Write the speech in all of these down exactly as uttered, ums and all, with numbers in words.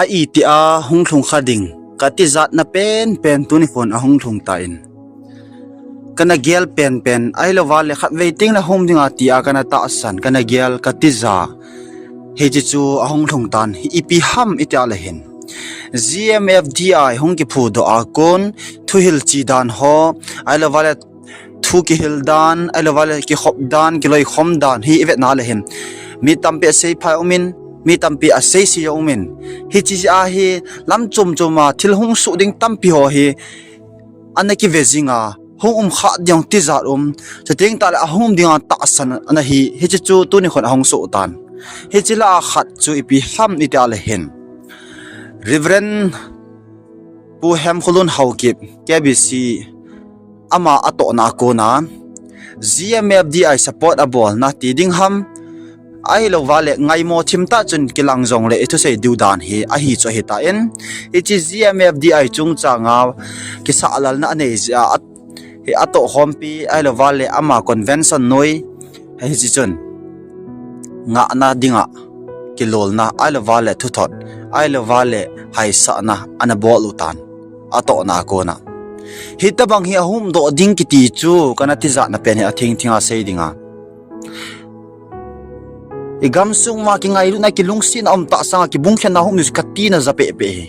a iti a hung lhung kha ding, ka tijatna penpen tuni khun a hung lhung tan. Kana gel penpen, ahilouva le khatvei teng le hung um dinga tia kana tahsan, kana gel, ka tija. Hiche chu a hung lhung tan, hi ipi ham itia le hin. G M F D I hung kiphudoh a kon, thuhil chi dan ho, ahilouva le thu kihil dan, ahilouva le kikhop dan, kiloikhom dan, hi ivetna le hin. Mi tampi a seiphai umin, mi tampi a seise umin. Hiche a hi lam chom chom a thil hung soh ding tampi ho hi ana kive jing a, hung um kha ding tijat um, chuteng tah le a hung um dinga tahsan ana hi, hiche chu tuni khun a hung soh tan. Hiche lah a khat chu ipi ham itia le hin. Reverend Pu Hemkholun Haokip, K B C, ama atohna a kona, G M F D I support a bolna ti ding ham, ahilouva le ngaimo thim tah chun kilang jongle i thusei diu dan hi ahi chu ahitan, hiche G M F D I chungchang a kisahlalna anei jeh a, hi atohkhompi, ahilouva le ama convention noi, hiche chun ngahna dinga kilolna, ahilouva le thuthot, ahilouva le haisahna ana bol u tan, atohna a kona. Hitobang hi a hung umdoh ding kiti chu, kana tijatna pen hi a thingthing a sei dinga. I gamsung ma kingailutna, kilungsetna um tah sanga kibungkhenna hung um chu katina ja pehpeh hi.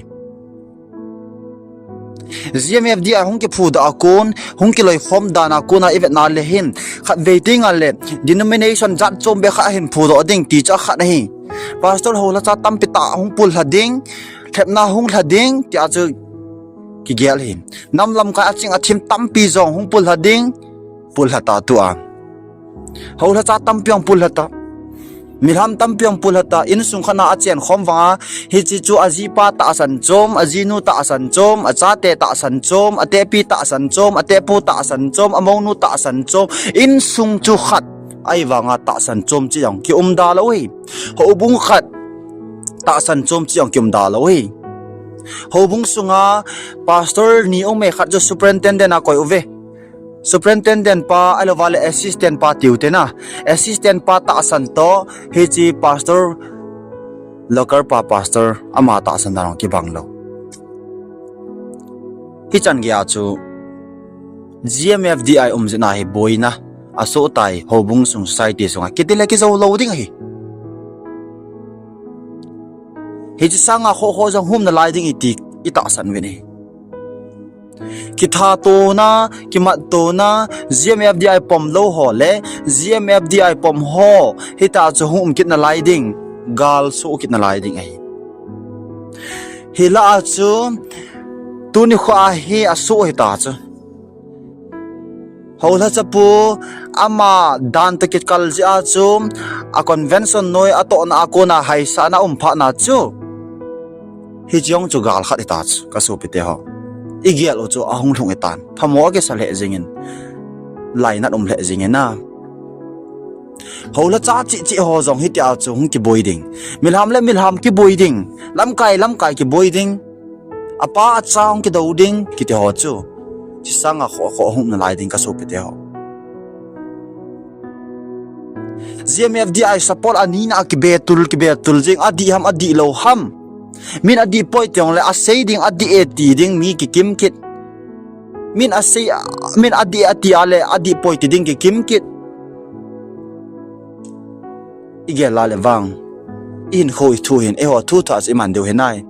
G M F D I hung kiphudoh a kon, hung kiloikhom dan a kona ivetna le hin, khatvei teng le denomination jat chom bep khat ahin phudoh ding ti chu akhat ahi. Pastor, houlacha tampi tah hung pullha ding, lhepna hung lha ding tia chu kigel hi. Nam lamkai a ching a thim tampi jong hung pullha ding, pullha ta tua. Houlacha tampi jong pullha ta. Milham tampi jong pullha ta, insung khat a achen khom vanga, hiche chu ajipa tahsan chom, ajinu tahsan chom, achate tahsan chom, atepi tahsan chom, atepu tahsan chom, amounu tahsan chom, insung chu khat ahivanga tahsan chom chi jong kium da lou hi. Houbung khat tahsan chom chi jong kium da lou hi. Houbung sunga pastor ni ume, khat chu superintendent a koi uve. Superintendent pa, ahilouva le assistant pa tiu te na. Assistant pa tahsan toh, hiche pastor, local pa pastor, ama tahsan dan jong kibang lou. Hichan geiya chu G M F D I um jeh a hi boina asoh tai, houbung sung society sunga. Kiti le kijou lou ding ahi. Hiche sanga khohkhoh jong hung um nalai ding iti, itahsan uvin ahi. Kithatona, kimattona, G M F D I pom lou ho le, G M F D I pom ho, hita chu hung um kit nalai ding, gal soh kit nalai ding ahi. Hilah a chu, tuni kho a hi asoh hita chu. Houlacha pu, ama dan toh kikal jeh a chu, a convention noi atohna a kona haisahna um phatna chu. Hiche jong chu gal khat hita chu, kasopite ho. Igel u chu ahung lhung hitan. Phamo akisa lheh jengin. Lainat um lheh jengin a. Houlacha cheh cheh ho jong hitia chu hung kiboi ding. Milham le milham kiboi ding. Lamkai lamkai kiboi ding. Apa acha hung kidou ding kiti ho chu. Hiche sanga khohkhoh hung um nalai ding kasopite ho. G M F D I support a nina a kibetul, kibetul jing, adih ham, adih lou ham. Min adih poi ti jongle, asei ding, adih e ti ding, mi kikim kit. Min asei, min adih ati a le, adih poi ti ding kikim kit. Igel a le vang. Ihinkho ithu hin, eiho thu thah chu iman diu hinai.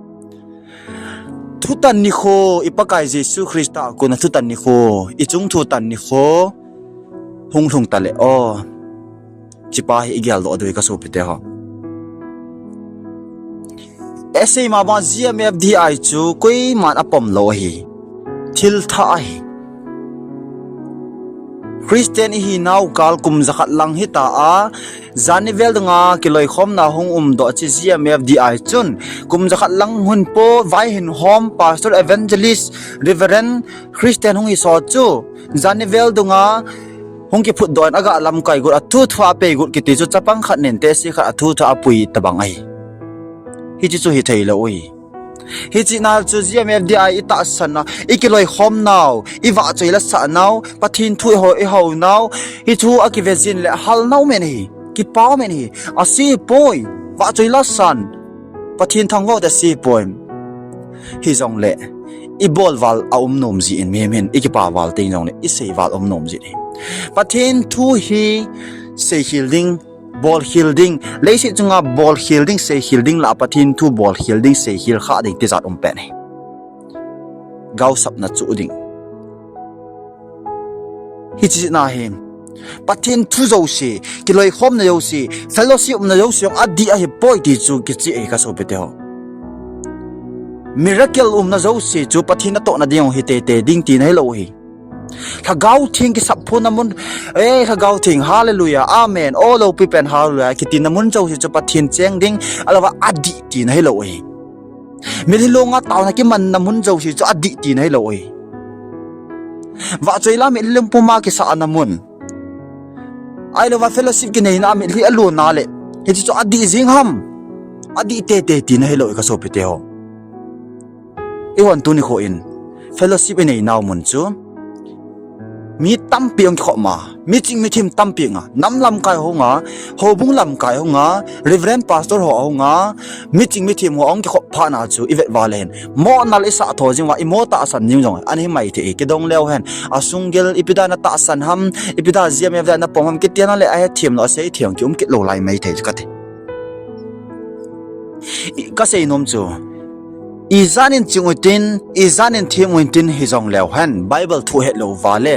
Thutan nikho, i Pakai Jesu Christa a kona thutan nikho, ichung thutan nikho, hung lhung tale o. Hichepa hi igeldoh diu hi kasopite ho. Asei ma banga G M F D I chu koiman apom lou ahi. Thil thah ahi. Christian ihinau kal kum jakhat lang hita a, janhi vel dunga kiloikhomna hung umdoh chu G M F D I chun, kum jakhat lang hunpo, vai hin hom, pastor, evangelist, reverend, Christian hung hiso chu, janhi vel dunga hung kiphutdoh in aga lamkai got, athu thua apei got kiti chu chapang khat nin tehse khat athu thua apui tabang ahi. Hiche chu hithei lou ui. Hiche na chu G M F D I itahsan a, ikiloikhomnau, ivahchoi lasahnau, Pathen thu iho, ihounau, hichu akive jin le halnau men ahi, kipau men ahi, asei poi, vahchoi lasan. Pathen thangvah te si poi. Hijongle, i bol val a um nom jin mihem hin, i kipa val teng jongle, i sei val um nom jin. Pathen thu hi sei khel ding, bol khel ding, leiset chunga bol khel ding, sei khel ding lah Pathen thu bol khel ding, sei khel kha ding tijat um pen ahi. Gaosapna chu ding. Hiche na hi. Pathen thu jouse, kiloikhomna jouse, fellowship umna jouse jong adih ahi poi ti chu kicheh ahi ka sopite ho. Miracle umna jouse chu Pathen natohna ding jong hi teitei ding tina hilou ahi. Lhagao Theng kisap phonna mun, eh, Lhagao Theng, hallelujah, amen, o lopi pen hallelujah, kitina mun jouse chu Pathen cheng ding, ahilouva adih tina hilou ahi. Mitlhi longa taona kimanna mun jouse chu adih tina hilou ahi. Vahchoi la mitlhi lungpuma kisahna mun. Ahilouva fellowship kineina a mitlhi alona le. Hiche chu adih jing ham. Adih teitei tina hilou ahi ka sopite ho. Eihon tuni kho in. Fellowship inei nau mun chu. Mi tampi ong kikhop ma. Miching mithem tampi nga. Nam lamkai ho nga. Houbung lamkai ho nga. Reverend Pastor ho ho nga. Miching mithem ho ong kikhop phat na chu. I vet val le hin. Mo nal i sah tho jing uva. I mo tahsan jing jong. Ana hi maithei. Kidong leu hen. Asung gel ipi dan a tahsan ham. Ipi dan GMFDI a na pom ham. Kiti na le ahethem lou. Asei them ki um kit lou lai maithei chu kati. I, ka sei nom chu. Ijat in ching utin, ijat in them utin hijong leu hen, Bible thu het lou uva le.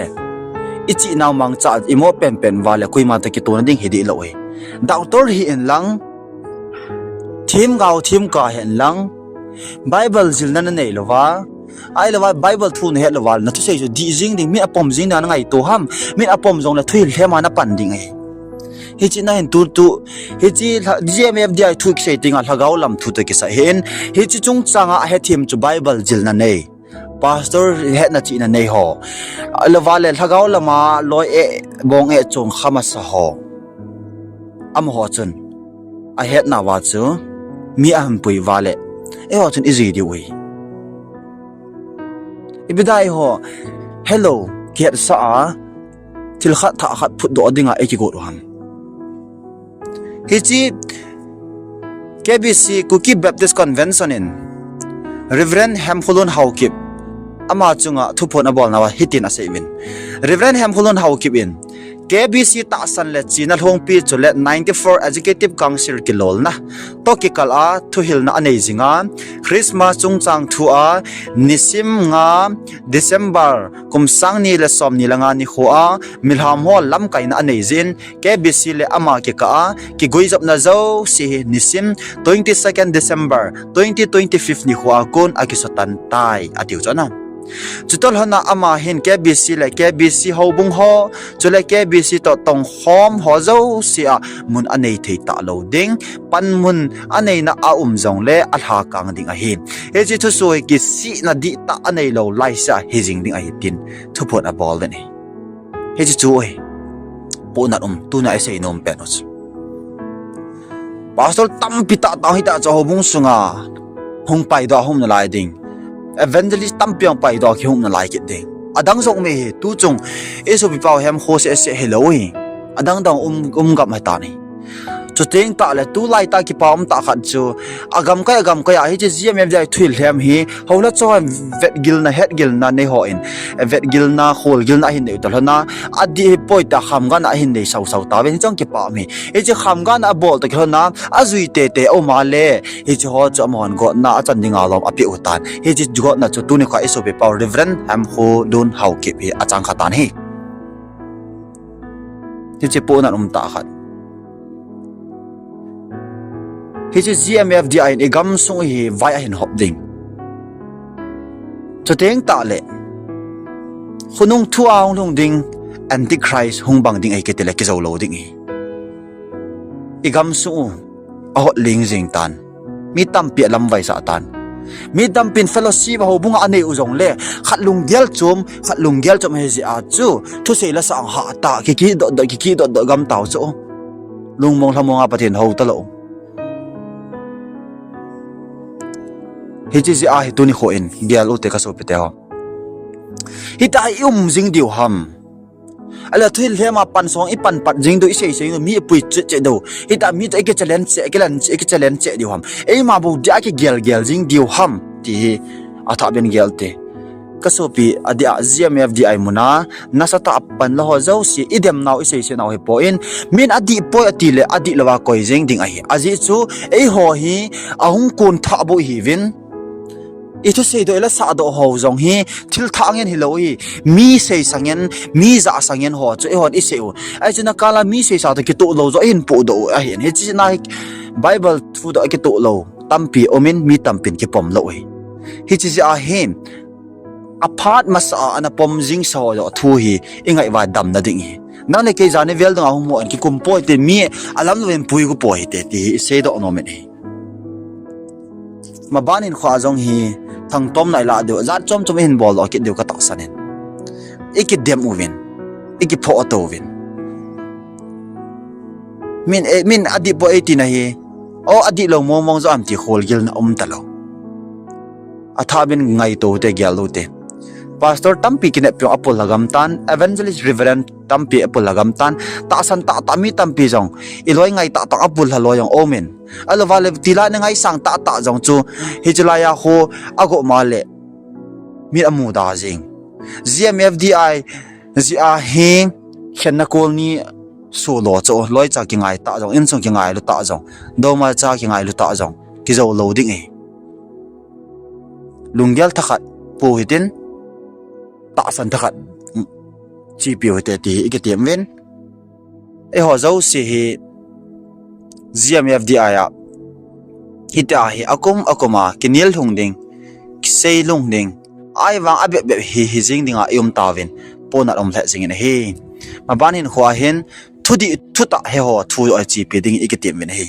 I chih nau mangcha, i mo penpen uva le, koima toh kitona ding hi dih lou ahi. Doctor hi in lang, themgao themka hi in lang, Bible jilna na nei lou uva, ahilouva Bible thu na het lou uva le, na thusei chu dih jing ding, mi apom jing ding na ngaito ham, mi apom jong le thuhil lhem a na pan ding ahi. Hiche na hin tu tu, hiche lha-, GMFDI thu kisei tenga lhagao lam thu toh kisai hin, hiche chungchang a ahethem chu Bible jilna nei. Pastor hetna chihna nei ho. Ahilouva le lhagao lama loi eh, bong eh, chong kha masa ho. Amaho chun. Ahetna uva chu. Mi ahin pui uva le. Eiho chun i ji diu ahi. Ipi dan eiho. Hello. Kihetsah a. Thil khat thah khat phutdoh dinga i kigot u ham. Hiche K B C, Kuki Baptist Convention in Reverend Hemkholun Haokip ama chunga thuphon abolnauva hitin asei uvin. Reverend Hemkholun Haokip in K B C tahsan le chena lhungpi chule ninety-four Executive Council kilolna toh kikal a thuhilna anei jinga Christmas chungchang thu a nisim nga December kum sang ni le som ni le nga nikho a milham ho lamkaina anei jin K B C le ama kikah a kiguijopna jouse hi nisim twenty-second December twenty twenty-five nikho a kon akisutan tai atiu chu ana. Chutoh lhona ama hin K B C le K B C houbung ho, chule K B C toh tongkhom ho jouse a mun anei thei talou ding, panmun aneina a um jongle alhakang ding ahi. Hiche thusoh hi kisihna dihtah anei lou laisea hijing ding ahi tin thuphon abol den ahi. Hiche chu ahi. Pohnat um, tuna isei nom pen u chu. Pastor tampi tah tah hita chu houbung sunga hung paidoh hung um nalai ding. Evangelist tampi hung paidoh kihung um nalai kit ding. Adang jong um ahi, tuchung isopi pau Hemkho seh seh hilou ahi. Adang dang um, um gam hitan ahi. Chuteng tah le tulai tah kipa um tah khat chu agamkai agamkai a hiche GMFDI thuhil lhem hi houla chon vetgilna hetgilna neiho in vetgilna kholgilna ahin nei u toh lhona adih hi poi ta khamgana ahin nei sausau tauvin hiche jong kipa um ahi. Hiche khamgana abol toh kilhona ajui teitei aum a le hiche ho chu amahon gotna achan dinga lom apeh u tan. Hiche gotna chu tuni kho a isopi pau Reverend Hemkholun Haokip hi achang kha tan ahi. Hiche pohnat um tah khat. Hiche GMFDI in igamsung hi vai ahin hop ding. Chuteng tah le. Khonung thu a hung lhung ding Antichrist hung bang ding ahi kiti le kijou lou ding ahi. Igamsung u ahot ling jing tan. Mi tampi alamvaisah tan. Mi tampin fellowship a houbung a anei u jongle khat lunggel chom, khat lunggel chom ahi jeh a chu thusei la sang hah tah kiki dot dot kiki dot dot gam tau chu. Lungmong lhamong a Pathen hou talou. Hiche jeh a hi tuni kho in gel u te ka sopite ho. Hita i um jing diu ham. Ahile thuhil lhem a pan song i pan pat jing diu, i sei sei diu, mi i pui chet chet diu. Hitia mi toh i kichallenge chet, i kilan chet, i kichallenge chet diu ham. Eima bou dia kigel gel jing diu ham ti hi athah ben gel te. Ka sopi, adia G M F D I muna nasatah a pan lou ho jouse i demnau, i sei sei nau hi poi. Min adih poi ati le adih lou a koi jeng ding ahi. Ajeh chu eiho hi ahung kon thah bou ihiuvin. I thusei doh, i la sah doh ho jong hi thil thah ngen hilou hi. Mi sei sa ngen, mi jah sa ngen ho chu eihon i sei u. Ahi chu na kala mi sei sa toh kitoh lou joh i hin podoh u ahin. Hiche na hi Bible thu toh kitoh lou tampi um in, mi tampin kipom lou hi. Hiche jeh a hi aphat masa a ana pom jing sa ho joh thu hi i ngai uva damna ding hi. Nang le kei jani vel dang a hung mu an kikum poi te, mi alam louvin pui gu poi te ti hi i sei doh nom in hi. Maban in kho a jong hi thangtom na i lah diu, jat chom chom i hin bol doh kit diu ka tahsan in. I kidem uvin, i kiphoh tou uvin. Min, eh, min adih poi ei tina hi, o adih lou mong mong joh am ti kholgilna um talou. Athah ben ngaito u te, gel u te. Pastor tampi kinep peh a pul lhagam tan, evangelist reverend tampi a pul lhagam tan, tahsan tah tah mi tampi jong, i loi ngai tah tah a pul lha loi jong um in. Ahilouva le tila na ngaisang tah tah jong chu, hiche laiya khu ago ma le min amuda jing. G M F D I jeh a hi khenna kol ni sulo chu, loi cha kingai tah jong, insung kingai lu tah jong, douma cha kingai lu tah jong kijou lou ding ahi. Lunggel thakhat pu hitin, tahsan thakhat chepi u hite ti hi i kitem uvin. Eiho jouse hi G M F D I a hitia hi akum akum a kinel lhung ding, kisei lhung ding, ahivang abep bep hi hi jing dinga i um tauvin, ponat um lheh jing in ahi. Maban in kho a hin thudih thutah hiho thu joh hi chepi ding i kitem uvin ahi.